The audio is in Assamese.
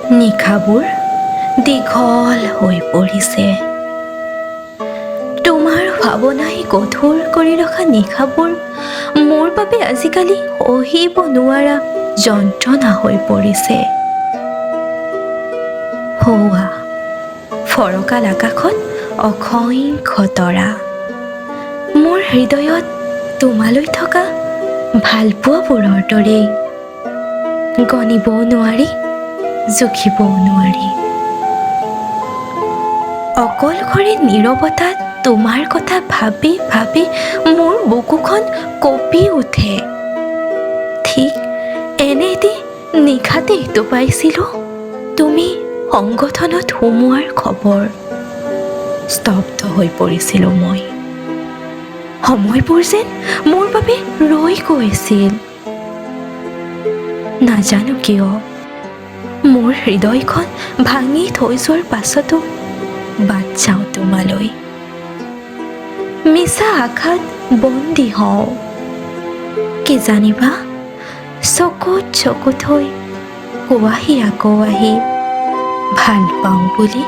নিশাবোৰ দীঘল হৈ পৰিছে। তোমাৰ ভাৱনাই গধুৰ কৰি ৰখা নিশাবোৰ মোৰ বাবে আজিকালি সহিব নোৱাৰা যন্ত্ৰণা হৈ পৰিছে। সৌৱা ফৰকাল আকাশত অসংখ্য তৰা, মোৰ হৃদয়ত তোমালৈ থকা ভালপোৱাবোৰৰ দৰেই গণিবও নোৱাৰি, জুখিবও নোৱাৰি। অকলশৰে নীৰৱতাত তোমাৰ কথা ভাবি ভাবি মোৰ বুকুখন কঁপি উঠে। ঠিক এনে এটি নিশাতেইতো পাইছিলোঁ তুমি সংগঠনত সোমোৱাৰ খবৰ। স্তব্ধ হৈ পৰিছিলোঁ মই। সময়বোৰ যেন মোৰ বাবে ৰৈ গৈছিল। নাজানো কিয়, মোৰ হৃদয়খন ভাঙি থৈ যোৱাৰ পাছতো বাট চাওঁ তোমালৈ। মিছা আশাত বন্দী হওঁ। কি জানিবা, চকুত চকু থৈ কোৱাহি আকৌ আহি ভাল পাওঁ বুলি।